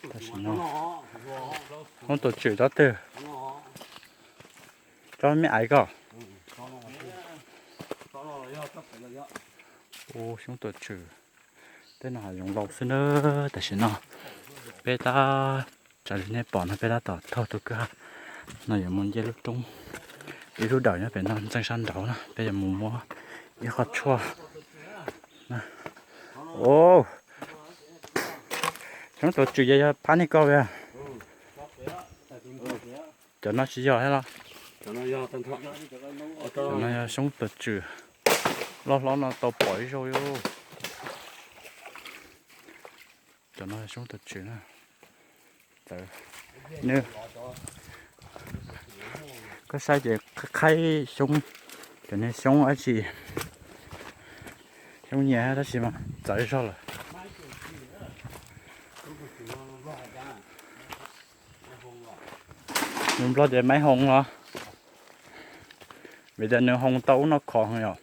Tam sim no Xyoob Tuam Tswm tsob twg? Tsob me aiv ko. Ua Xyoob Tuam Tswm, tej no hav zoov laus xwb na. Tam sim no peb tab, raws li nej pom no peb tab tom taug tus kwj ha no yuav mus nce lub roob, ib lub dawm nyob pem no ntxeev sab nraud na, peb yuav mus muab ib qho tshuaj. Xyoob Tuam Tswm ces yog phab niag ko a? Cov no tsis yog thiab los? Cov no yog Xyoob Tuam Tswm, loj hlob no tau pom ib zaug li. Cov no Xyoob Tuam Tswm na. Txawm nws, koj saib ces qhaib xyoob, cov niag xyoob dab tsi, xyoob nyias tab sis mas txawv zog lawm. Nws nplog tias maiv hoov los? Vim tias nws hoov tau ub no khov heev yom.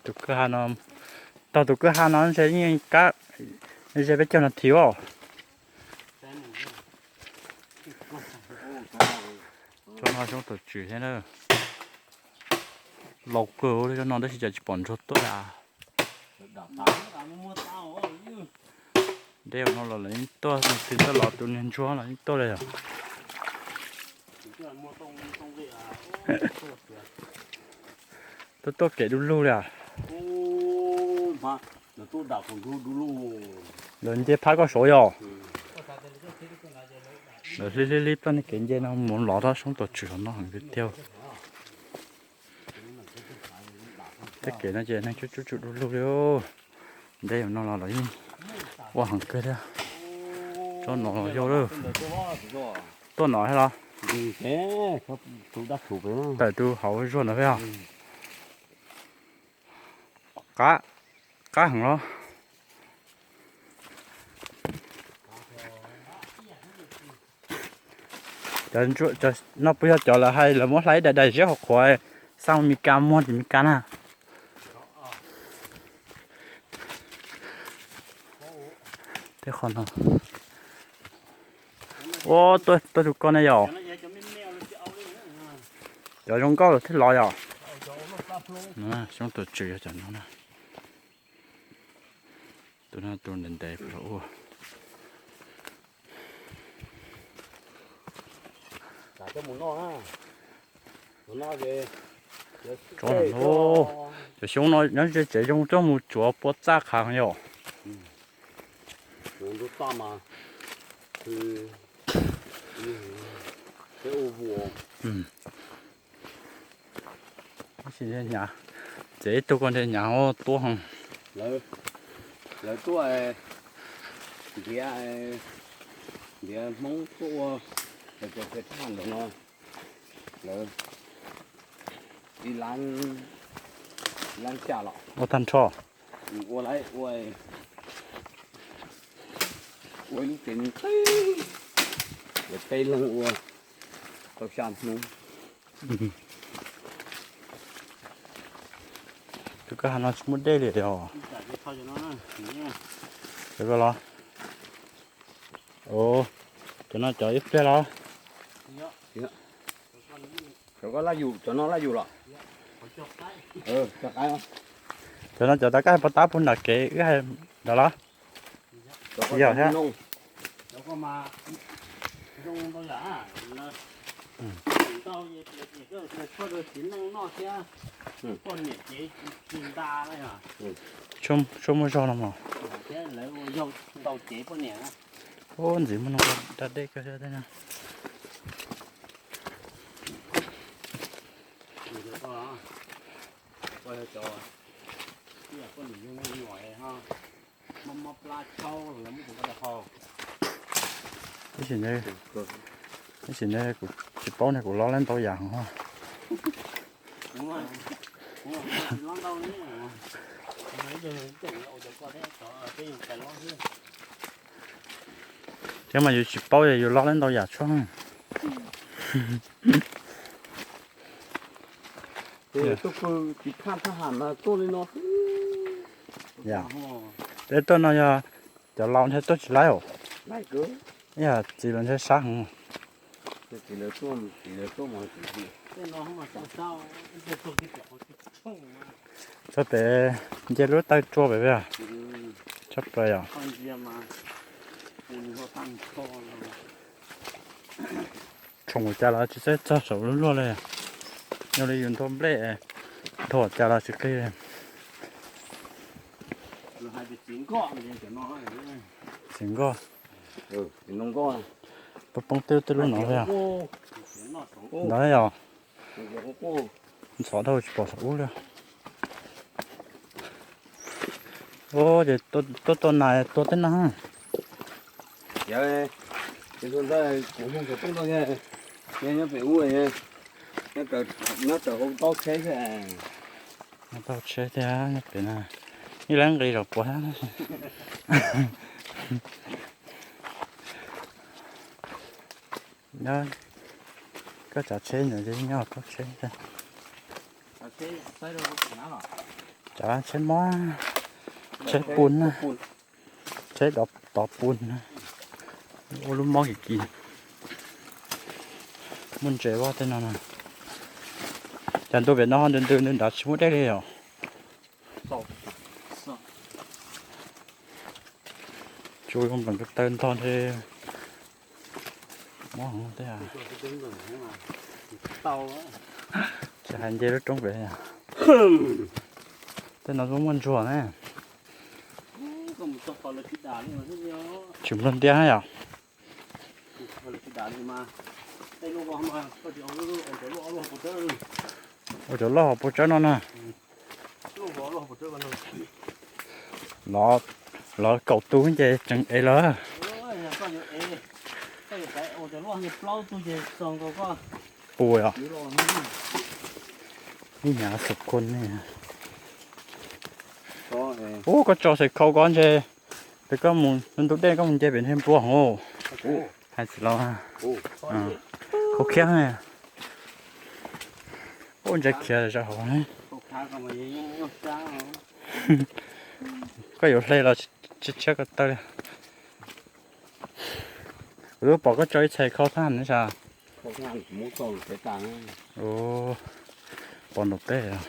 Tus kwj ha no, taug tus kwj ha no ntshe yeej kab ze peb caug nas this os. Tsob no Xyoob Tuam Tswm thiab na. Laus kawg li tsob no tab sis cas tsis pom ntsuag tuaj li. Deb no los lawv yeej tuaj, tus twg tuaj los tus niag ntsuag los yeej tuaj li os. Tuaj tuaj kev du lug li as. Lawv nce phab koj saud yog. Lawv hlib hlib hlib ploj niag kev nce no mus lov tsob Xyoob Tuam Tswm no heev tiag. Tej kev no ces neeg tsuj tsuj tsuj du lug li. Deb no los lawv yeej ua heev kawg thiab. Tsob no los yog lawm. Tuaj no thiab los? Tawm tus hauv zuag ntawd thiab. Qab, qab heev los? Cov no puas yog cov lawv hais lawv muab hlais daim daim ziab hauv qhuav xa Mes Kas muag tim Mes Kas na? Tej qhov no. Ua, tuaj tus ko ne yom. Cov zoo nkauj los thiaj los yom. Xyoob Tuam Tswm yog cov no na. Tus no tus ntev ntev los ua. Tsob no, cov xyoob no nyob ze tsev zoo coj mus tsuav pua txaj qhav yom. Tab sis nyav, tsev ib tug ko nte nyav tuab heev. Lawv tuaj ntiav, ntiav Hmoob tuaj ua cov txhua txhua ntawm no, lawv ib lab, ib lab xya los ua tag nrho. Ua, ua ib lub tsev teb, lawv peb leeg ua tau xya hnub. Tus kwj ha no tsis muaj dej li os. Cov ko los? Cov no cov ib pliag los? Cov ko laj yus, cov no laj yus los? Cov no cov tab kab hais pov tab puag nram kev wb hais ntawd los? Yog thiab. Tshuaj muaj zog no mas. Ub, ntxiv muaj no da dej kawg thiab tej no. Tab sis ne, tab sis ne kuv tsis paub ne, kuv lob lab ntau yam heev. Thiab mas yus tsis paub yus lob lab ntau yam tshuaj. Ces tuaj pw tsis khaj thaj ham mas tuaj li no xwb. Yog, peb tuaj no yog cov laus ntshe tuaj tsis laib os. Yog txiv lawv ntshe sab heev. Txog pem nce lub taw tsua pem, tshaj plaws yom. Tshoom cas los tsis txawj txog saum lub luaj li. Yog li yus nthua nplej, nthua cas los tsis qig li. Txiv nkoj, poob poob tej tej lub no li. Ntawd yog ntxhov dhau tsis pom saum ub li. Ces tuaj tua nas tua tej no. Ces ntawd kuv hu cov poj nrauj nyob pem ub, nyob raws hauv taub tsheb thiab. Taub tsheb thiab nyob pem na, ib leeg nqis zom puav thiab. Nyob koj tsav tsheb ntawd ces nyob taub tsheb thiab. Tsav tsheb mob, tsheb pun na, tsheb tov pun na, ua lub mob kim kim. Muaj ntses vaj tej no na. Cas ntu pem no ntws ntws ntws nrad tsis muaj dej li os. Tsuas nplees ko taw ntog ntshe mob heev thiab. Tsis hais nce lub roob pem. Tej no muaj ntsuag na. Tsis nplog ntiab yom. Ua cov loj hauv paus tsawb no na. Los kaum tus ces tseem ev lawm. Pua os. Ib nyuag xum kua ne. Ub, koj tso xaim khau koj ntshe, pem koj mus ntug dej koj mus nce pem ntshe nplua hov. Hais txiv laus, khau khiab ne. Ub, ntses khiav zom zaws hauv. Koj yuav hle los tshiab tshiab ko taw li. Kuv twb pom koj tso ib txhais khau thaj ne sas. Pom nraum peb os.